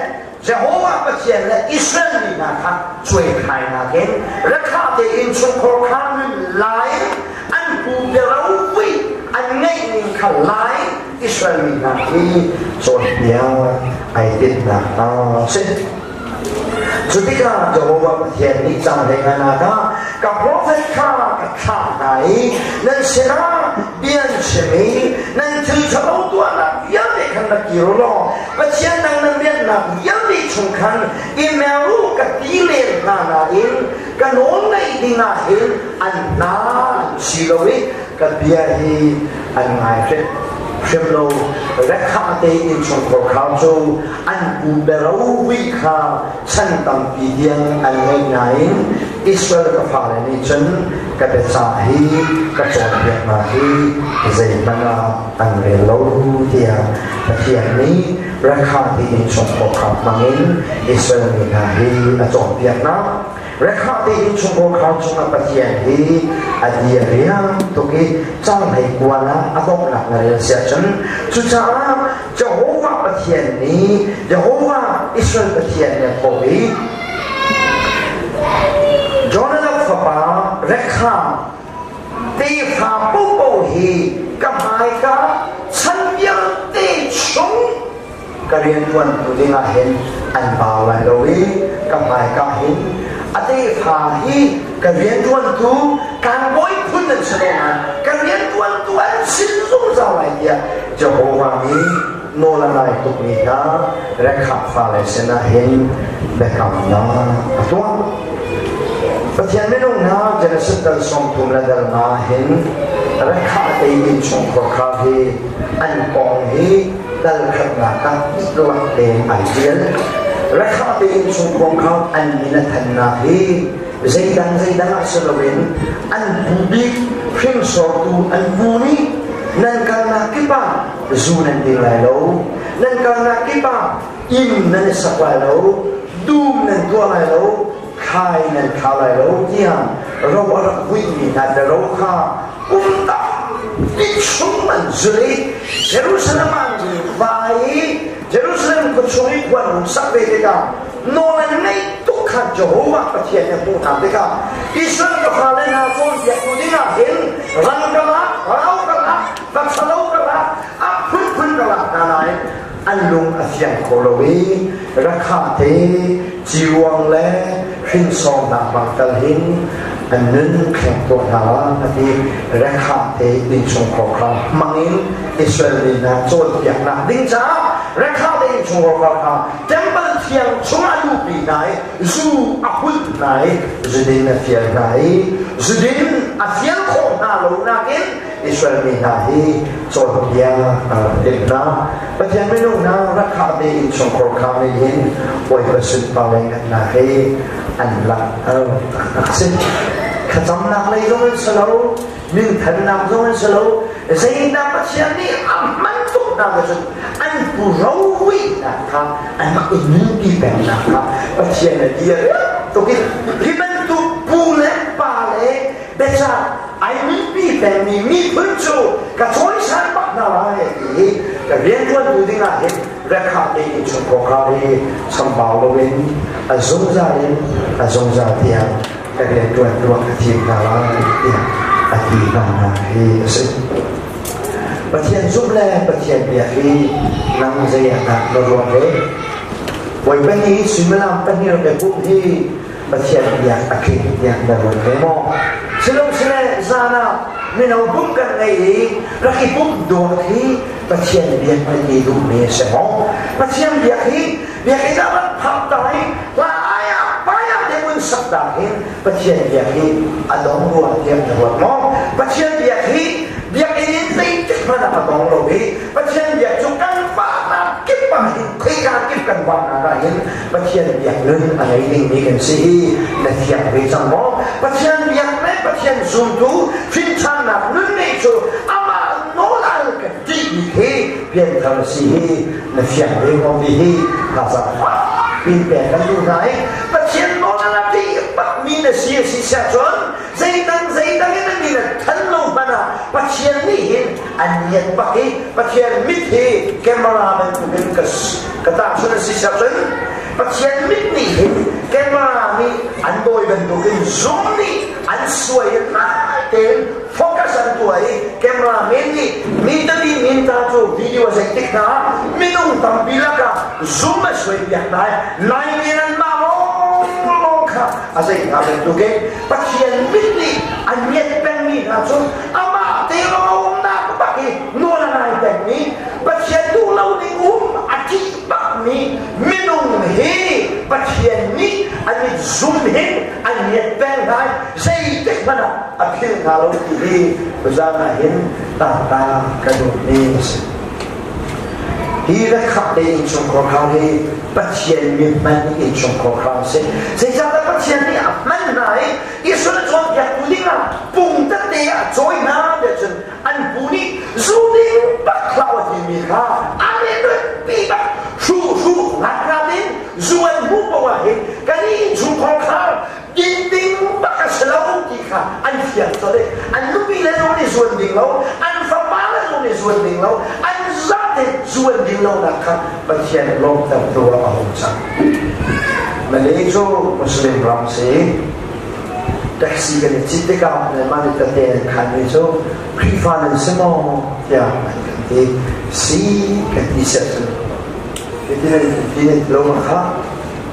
Jehovah Pathian le Israel mi hna kha cuaikhainak in Rekha te innchungkhar kha nun lai an pu biaropui an ngeih ning kha lai Israel mi hna hi cawnpiak ai tinhnak hna si. Cu tikah Jehovah Pathian nih cang hlei ngan ah ka profet kha ka thlah hna i nan sinah bia an chim i nan thil ṭhalo tuahnak vialte khan rak kir u law Pathian dang nan rianhnak vialte chung khan i mer u ka ti len hna nain ka nawl ngaih dingah hin an hna an si lo i. Ka bia hi an ngai hrim lo. Rekha te innchungkhar kha cu an pu biarovi kha chan tampi tiang an ngei nain Israel ka fale nih cun ka biacah hi ka cawnpiak hna hi zeihmanh ah an rel lo tiah Pathian nih Rekha te innchungkhar kha hmangin Israel mi hna hi a cawnpiak hna. Rekha te innchungkhar cungah Pathian hi a dir riang tuk i canghlei kuan ah a donghnak na rel si ahcun cucaah Jehovah Pathian nih Jehovah Israel Pathian nih a thawh i Jonadab fapa Rekha tefa popo hi ka hmaika chan vialte chung ka rianṭuantu dingah hin an bau lai lo i ka hmaika hin a tefa hi ka rianṭuantu kan bawi phun an si lo nain ka rianṭuantu an sin zungzal lai tiah Jehovah nih nawl a ngai tukmi hna Rekhab fale sinah hin biakamnak a tuah. Pathian minung hna Genesis dal 30 le dal nga hin Rekhab te innchungkhar kha hi an kong hi dal khatnak ah luak tein ai ṭial. Rekha te innchungkhar kha an min a thannak hi zeidang zeidang ah si loin an pu bik hringsortu an pu nih nan kalnak kip ah zu nan ding lai lo, nan kalnak kip ah inn nan i sak lai lo, dum nan tuah lai lo, khai nan kha lai lo tiah ro a rak vuihmi hna ro kha kum tampi chung an zulh i Jerusalem ah an vai i Jerusalem khua chung i khua an hung sak ve tikah nawl an ngeih tuk kha Jehovah Pathian nih a hmuh hna tikah Israel ka fale hna cawnpiaktu dingah hin rang ka lak, rau ka lak, va ṭhalo ka lak, a phunphun ka lak hna nain an lung a fiang kho lo i rakha te ciruang le hrinsawngnak bang tal hin an nun thleng tuah hna a ti. Rekha te innchungkhar kha hmangin Israel mi hna cawnpiaknak ding caah Rekha te innchungkhar kha temple thiang chungah luhpi hna i zu a hulh hna i zudin a fial hna i zudin a fial khawh hna lo nakin Israel mi hna hi cawnpiak a rak timh hna. Pathian minung hna rakha te innchungkhar kha nih hin Bawipa sunpar le ngannak hi an langhter taktak si. Thlacamnak lei zong in si lo, minthannak zong in si lo, zeidah Pathian nih a hman tuk hna ka cun an pu rovuihnak kha anmah i nunpi pengnak kha Pathian a dir tuk i hi bantuk pu le pa le biacah ai nunpi pengmi miphun cu ka cawisan bak hna lai ti hi ka rianṭuantu dingah hin rekha te innchungkhar hi chambau loin a zungzal in a zungzal tiang ka rianṭuantu ah ka thim hna lai tiah a ti hna hi a si. Pathian zumh le Pathian biak hi nang zei ah dah na ruah ve? Bawipa nih suimilam pahnih le pumh hi Pathian biak a tling tiah na ruat ve maw? Silosile zan ah mino pumh kan ngei i rak i pumh dawt hi Pathian biak na ti duhmi a si maw? Pathian biak hi biakinn ah rak phak ta i hla ai ah pai ah te mun sak ta hin Pathian biak hi a dong rua tiah na ruat maw? Pathian biak hi biakinn in zeitik hmanh ah a dong lo i Pathian biak cu kan fahnak kip ah hin khoika kip kan vahnak ah hin Pathian biak nun a ngei dingmi kan si hi na fiang ve cang maw? Pathian biak le Pathian zumtu hrinṭhannak nun ngeih cu amah nawl al kan tihmi hi pianthar si hi na fiang ve maw ti hi thazaang pin pek kan duh hna i Pathian nawl a tih bakmi na si a si siah cun zeidang zeidang in an min a than lo hmanh ah Pathian nih hin an ngiat bak i Pathian mit hi camera bantukin ka ka tahchunh a si siah cun Pathian mit nih hin camera nih an dawi bantukin zoom nih an suai in tein focus an tuah i camera men nih mi tali min ta cu video a zeih tik hna minung tampi lakah zoom a suai piak hna i nai men an mah lawnglawng kha a zeih hna bantukin Pathian mit nih an ngiat pengmi hna cu amah te lawngnak bak i nawl a ngai pengmi Pathian duh lo ning um a ṭih bakmi minung hi Pathian nih an i zum hin an ngiat peng hna i zeitik hmanh ah a philh hna lo ti hi tuzaan ah hin tangka ka duhmi a si. Hi rakhat te innchungkhar kha hi Pathian mi hman innchungkhar kha a si. Zeicahtiah Pathian nih a hman hna i Israel cawnpiaktu dingah pung tete ah cawi hna tiah cun an pu nih zu ding bak hlah a timi kha an i nunpi bak hru hru ngat ngat in zu an hmuh paoh ah hin kan innchungkhar khar din ding bak a si lo ti kha an fiang colh i an nupi le zong nih zuan ding lo, an fapa le zong nih zuan ding lo, an zate zuan ding lo nak kha Pathian lawmtertu ah a hung cang. Malay cu Muslim ram si. Taxi kan i cit tikah mah nih tete an khanmi cu Khrihfa nan si maw tiah an kan ti. Si kan ti set cun. Hitin an ti lo ma kha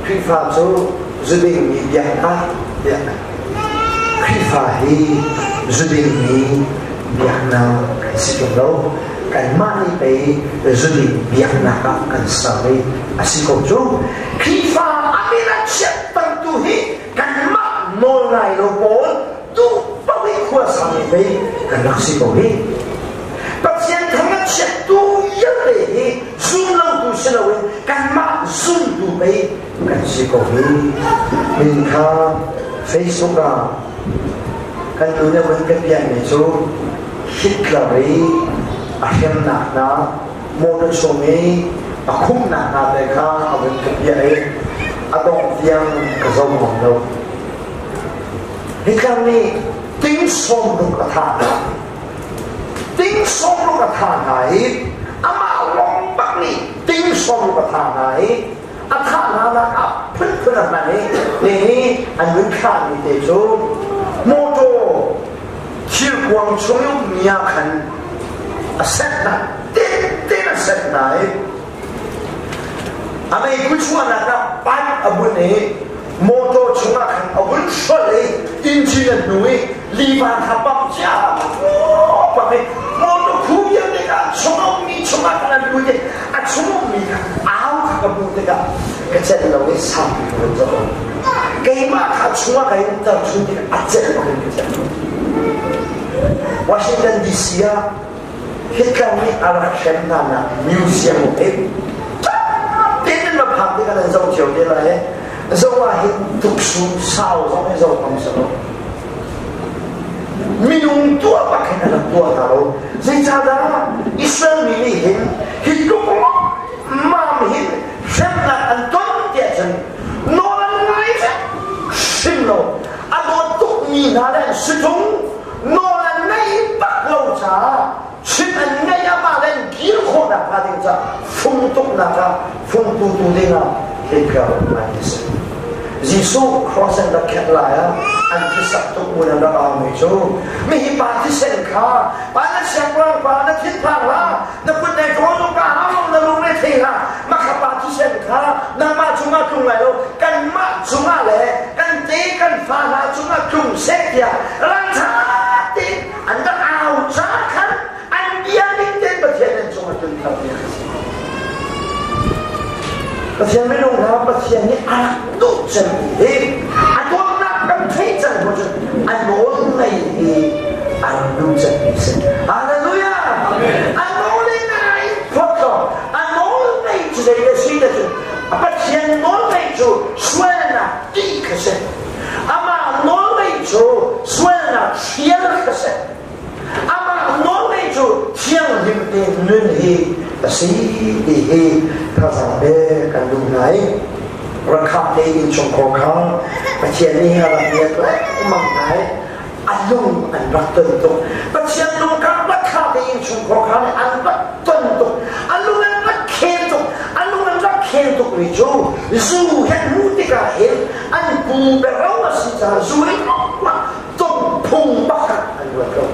Khrihfa cu zudingmi biaknak tiah Khrihfa hi zudingmi biaknak kan si ṭung lo. Kanmah nih pei zuding biaknak ah kan ser i a si ko cu. Khrihfa a min a chiattertu hi kanmah nawl ngai lo pawl duh paoh i khua sami pei kan rak si ko hi. Pathian thang a chiattu vialte hi zum lotu si loin kanmah zumtu pei kan si ko hi. Min kha Facebook ah kan nu nih vun kan piahmi cu Hitler i a hremnak hna motor chung i a khumnak hna te kha a vun ka piah i a dongh tiang ka zo ngam lo. Hitler nih ting 60 a thah hna. Ting 60 a thah hna i amah lawng bak nih ting 60 a thah hna i a thah hna nak ah phunphun a hman i nihi an nun thlahmi te cu motor thilkuang chung i ummi ah khan a set hna tin a set hna i a meikhu chuahnak ah pipe a bun i motor chungah khan a vun hrolh i engine an hnu i livan kha pam cia pam i motor khu vialte kha chung a ummi chungah khan an lut i a chung ummi kha au kha ka hmuh tikah ka celh lo i saupi ka vun zoh keimah kha chungah ka in tar chung tikah a celh bak in ka celh lo. Washington DC ah Hitler nih a rak hrem hna nak museum um hi tin in va phak tikah nan zoh cio te lai. Zoh ah hin tuksum sau zong hi zoh ngam si lo. Minung tuah bak hin a rak tuah hna lo. Zeicahdah Israel mi nih hin hi tluk mam hin hremnak an ton tiah cun nawl an ngai hrim lo. A dawt tukmi hna le an si tung nawl an ngeih bak lo caah chim an ngeih amah le an kir khawhnak hnga ding caah fung tuknak ah fung tutu dingah Hitler an si. Jesuh cross an rak khenh lai ah an thisak tuk mun an rak aumi cu mihi pa thisen kha pa na siangpahrang pa na thinphang la na kut nei ṭawl ka hau na lung re thei hlah makha pa thisen kha nangmah cungah tlung lai lo kanmah cungah le kan te kan fa hna cungah tlung seh tiah ralṭha tein an rak au ca khan an bia ning tein Pathian an cungah tlun kha bia a si. Pathian minung hna Pathian nih a rak duh cem hi a dawtnak kan theih cang hnu cun a nawl ngei hi a rak duh cem mi si. Hallelujah! A nawl in ai phot lo. A nawl ngei cu zei le si te cun Pathian nawl ngei cu sualnak ti kha si. Amah nawl ngei cu sualnak hrial kha si. Amah nawlngeih cu thianghlim tein nun hi a si ti hi thazaang pe kan duh hna i rakha te innchungkhar kha Pathian nih a rak ngiat lengmang hna i a lung an rak ton tuk. Pathian lung kha rakha te innchungkhar kha nih an rak ton tuk. A lung an rak khel tuk. A lung an rak khel tuk mi cu zu he hmuh tikah hin an pu bero a si caah zu in phung pakhat an ruat lo.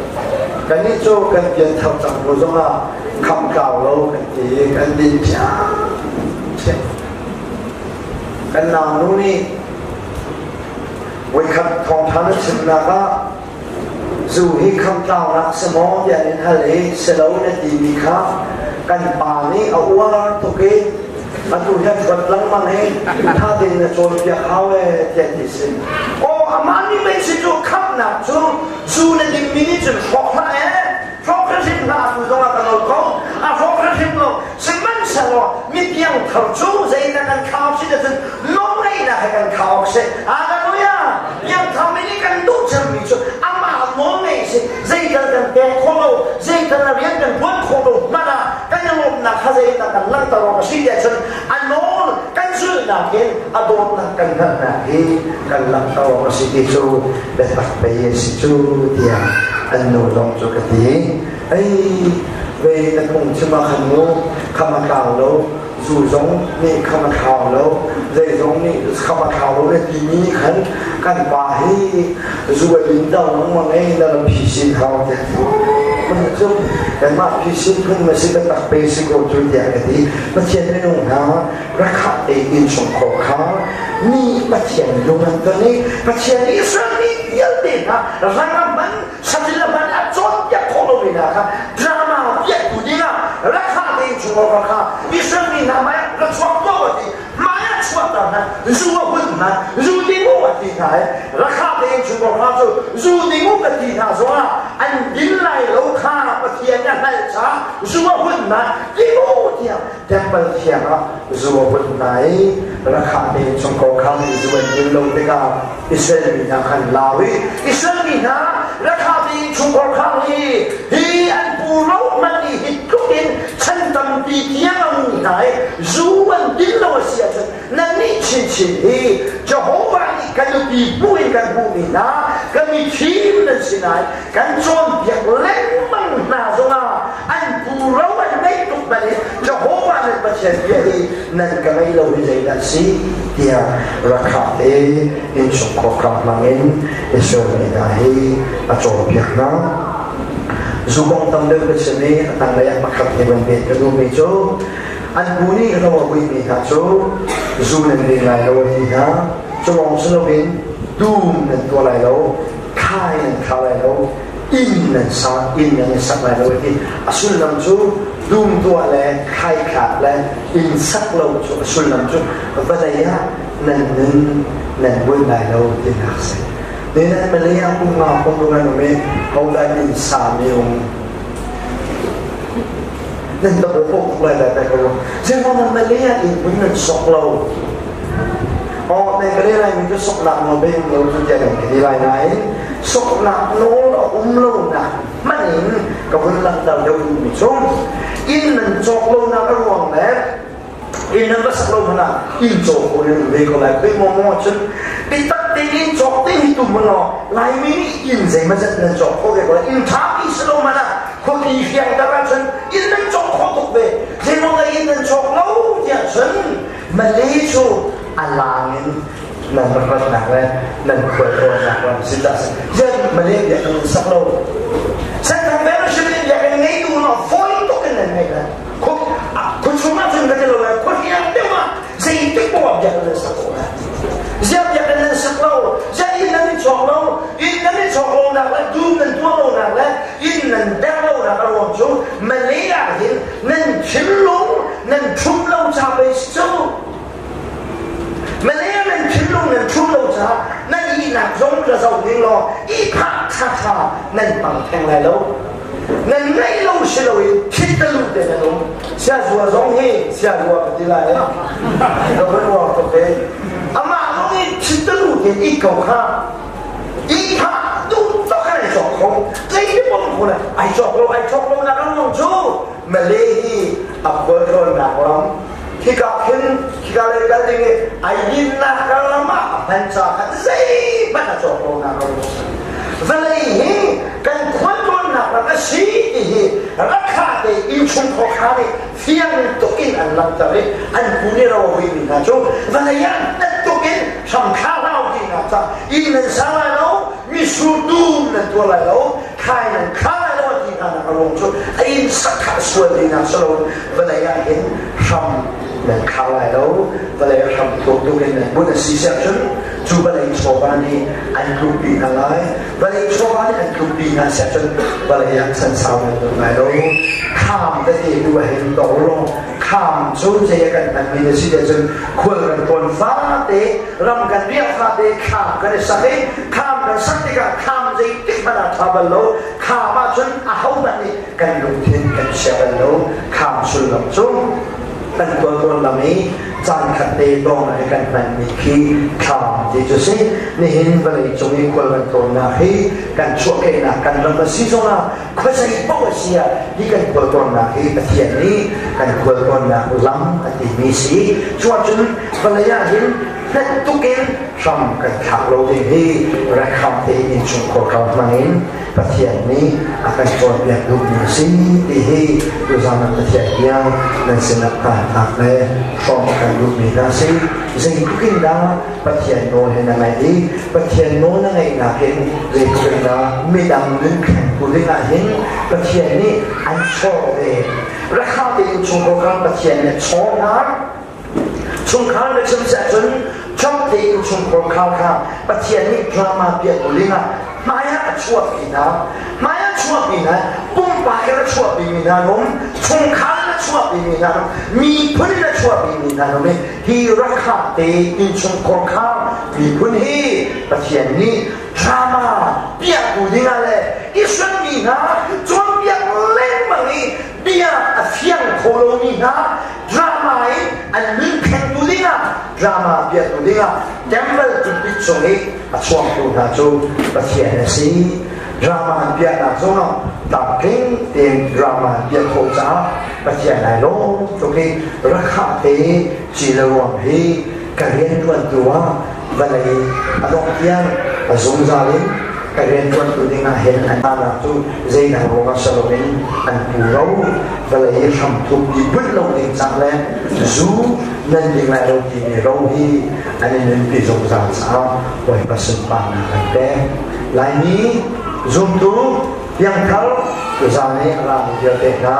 Kannih cu kan pianthar cang bu zongah khamtlau lo kan ti i kan din ṭhiamṭhiam. Kan naunu nih voikhat thawngṭha na chimnak ah zu hi khamtlaunak si maw tiah an in hal i si lo na timi kha kan pa nih a uar tuk i atu hi a thuat lengmang i tha tein na cawnpiak hau ee tiah ti si. Aw. Amah nih mei si cu khamhnak cu zu na dingmi nih cun hrawk hlah ee, hrawk hrimhrim hlah, atu zongah ka nawl ko, a hrawk hrimhrim lo. Sihmanhsehlaw mipiang thar cu zeidah kan khao si ahcun nawlngeihnak he kan khao awk si. Hallelujah! Piangthar mi nih kan duh cemmi cu amah nawlngeih si. Zeital kan pek khawh lo, zeital a rian kan tuan khawh lo hmanh ah kan i lawmhnak kha zeidah kan langhter awk a si tiah cun a nawl kan zulhnak hin a dawtnak kan hngalhnak hi kan langhter awk a si ti cu biatak pei a si cu tiah an nu zong cu ka ti. Ei, vei na phungchim ah khan mu kham a tlau lo, zu zong nih kham a thlau lo, zei zong nih kham a thlau lo na timi nih khan kan pa hi zu a din do lengmang ei na ram phisin hau tiah man cu kanmah phisin phun ma si biatak pe si ko cu tiah ka ti. Pathian minung hna rakha te inn chung kho kha mi Pathian lung an ton i Pathian Israel mi vialte hna rang a hman satil a hman a cawnpiak khawh lomi hna kha drama piahtu dingah rakha te inn chung kho kha Israel mi hna hmai ra chuak tuah ti hmai ah chuahter hna zu a hun hna zu ding u a ti hna i rakha te inn chung kho cu zu ding u ka ti hna zongah an din lai lo kha Pathian a hngalh caah zu a hun hna ding u tiah temple thiang ah zu a hun hna i rakha te inn chung ko kha zu an din lo tikah Israel mi hna khan lau i Israel mi hna rakha te inn chung ko kha hi hi an pu ro man i hi tluk in chan tampi tiang a um hna i zu an din lo a si ahcun nannih chinchin hi Jehovah nih kan nupi bu in kan hmuhmi hna kan mithim nan si nain kan cawnpiak lengmang hna zongah an pu ro an ngeih tuk bal i Jehovah nan Pathian bia hi nan ka ngei lo hi zeidah si tiah rakha te innchungkhar kha hmangin Israel mi hna hi a cawnpiak hna. Zu kong tam deuh ka chim i a tanglei ah pakhat he van pek ka duhmi cu an pu nih ro a vuimi hna cu zu nan ding lai lo a ti hna. Cu lawng si loin dum nan tuah lai lo, khai nan kha lai lo, inn nan sa inn nan i sak lai lo ti a sullam cu dum tuah le khaikhlak le inn sak lo cu a sullam cu vawlei ah nan nun nan buin lai lo tinak si ninan Malay ah kum nga kum rung an um i hodah inn sa mi um nan ta bo pok lai lai ta ko zeimong nan Malay ah inn hmun nan sok lo Oh, ne ka lai mi cu soknak nawl be um lo cu tiah kan ti lai nain soknak nawl a um lo nak hmanh in ka vun langhter deuh duhmi cu inn nan cawk lonak a ruang le inn nan va sak lo hmanh ah inn cawk ko nan ve ko lai khui maw maw cun bitak tein inn cawk te hi tum law Laimi nih inn zeimazat nan cawk khawh ve ko lai inn ṭha pi si lo hmanh ah khuapi fiangter ahcun inn nan cawk khawh tuk ve zeimaw le inn nan cawk lo tiah cun Malay cu a lang in nan rak ratnak le nan khualtlawnnak ram si dah zian Malay biakinn in sak lo Central Fellowship in biakinn ngeitu no fawi tuk in nan ngei lai khuchung ah cun ka ti lo lai khuahriang deuh ah zeitik poah ah biakinn nan sak ko lai zian biakinn nan sak lo zian inn nan i chawk lo inn nan i chawk lo nak le dum nan tuah lo nak le inn nan deng lo nak a ruang cu Malay ah hin nan thinlung nan ṭhum lo ca pei si cu Malay nan thinlung nan ṭhum lo caah nan ihnak zong ra zoh ning law ihphah ṭhaṭha nan hmang theng lai lo nan ngeih lo si loin thit te nan um siazua zong hi siazua ka ti lai lo kan uar tuk te amah zong hi thit te i ko kha ihphah duh tak ai cawk kho zei pom ko le ai cawk lo ai cawk lo nak an cu Malay hi a khualtlawnnak ram hika khin hika lei kal ding i ai dinnak ram ah a hman ca kha zeihmanh a cawk lo nak ram vawlei hi kan khualtlawnnak ram a si ti hi rakha te innchung khawkha nih fiang tuk in an langhter i an pu nih ro a mi hna cu vawlei ah hnat tuk in hramthla hlau ti hna ca inn nan sa lai lo misur dum nan tuah lai lo khai nan kha lai lo ti hna nak a ruang cu a inn sak kha sual ding ah si lo vawlei ah hin hram Nan khar lai lo. Vawlei a hram thuk tuk in nan bunh a si siah cun cu vawlei chawva nih an tlukpi hna lai. Vawlei chawva nih an tlukpi hna siah cun vawlei ah chansau nan nung lai lo. Kham tete tu ah hin dor law kham cu zei a kan hmanmi na si cun khual kan tlawn fate, ram kan riah fate kham kan i sak i kham kan sak tikah kham zeitik hmanh ah ṭha bal lo. Kham ahcun ahohmanh nih kan lungthin kan chia bal lo. Kham sullam cu kan tualtawn lam i caan khat te dawng ah kan hmanmi khi thlam ti cu si. Nihin vawlei cung i khual kan tlawnnak hi kan chuahkehnak kan ram a si zongah, khuazei paoh a si ah, hi kan khualtlawnnak hi Pathian nih kan khualtlawnnak lam a timi si. Cu ahcun vawlei ah hin hnet tuk in hram kan thlak lo ding hi rekham te innchungkhar kal hmang in Pathian nih a kan cawnpiak duhmi a si ti hi tuzan ah Pathian bia nan sinah taannak le hrawm a kan duhmi hna si. Zeitluk in dah Pathian nawl hi na ngaih i Pathian nawl na ngaihnak in zeitluk in dah midang nun thlengtu dingah hin Pathian nih an chawr ve. Rakha tein chungkhar kha Pathian nih a chawr hna. Chungkhar na chim si ahcun Trump te in chungkhar khar kha Pathian nih drama piah tu dingah hmai ah a chuahpi hna. Hmai ah chuahpi hna, pumpak in a chuahpi mi hna num, chungkhar in a chuahpi mi hna num, miphun in a chuahpi mi hna num i hi rakha te innchungkhar khar miphun hi Pathian nih drama piahtu dingah le Israel mi hna cawnpiak lengmang i bia a fiang kho lomi hna drama in an nun thlengtu dingah, drama piahtu dingah temple pulpit chung i a chuangtu hna cu Pathian a si. Drama an piahnak zongah tlamtling tein drama an piah khawh caah Pathian ai lawm tuk i rakha te ci le ruang hi ka rianṭuantu ah vawlei a dongh tiang a zungzal in ka rianṭuantu dingah hin an nak cu zeidang ruangah si loin an pu ro vawlei hramthuk i bunh lo ding cang le zu nan ding lai lo timi ro hi an i nunpi zungzal caah Bawipa sunparnak an pek. Laimi zumtu piangthar tuzaan i a rami vialte hna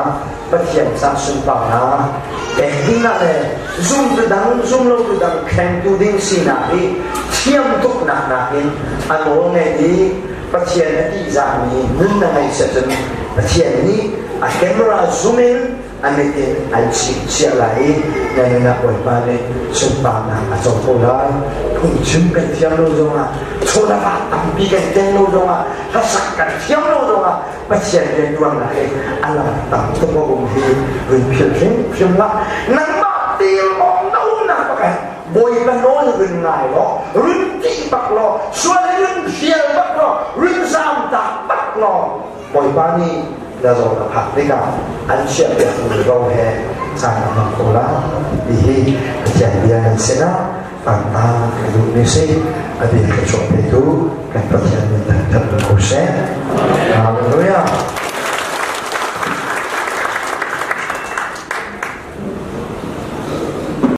Pathian ca sunparnak pek ding ah le zumtu dang zumlotu dang thlengtu ding sinak hi thiam tuknak nakin a nawl ngei i Pathian a tihzahmi nun na ngeih cun Pathian nih a camera zoom in a mit in an chingchiah lai i na nun ah Bawipa nih sunparnak a co ko lai. Phungchim kan thiam lo zongah, chawlava tampi kan tel lo zongah, hlasak kan thiam lo zongah Pathian riantuannak hi a lam tam tuk a um hi run philh hrimhrim hlah. Nangmah til awk na umnak pakhat Bawipa nawl run ngai law, run tih bak law, sual in run hrial bak law, run zamtak bak law, Bawipa nih na zawn a phak tikah an chiahpiakmi ro he caan a hmang ko lai ti hi Pathian bia nan sinah tangta ka duhmi si. A bia thluachuah petu kan Pathian min thangthat ko seh. Hallelujah.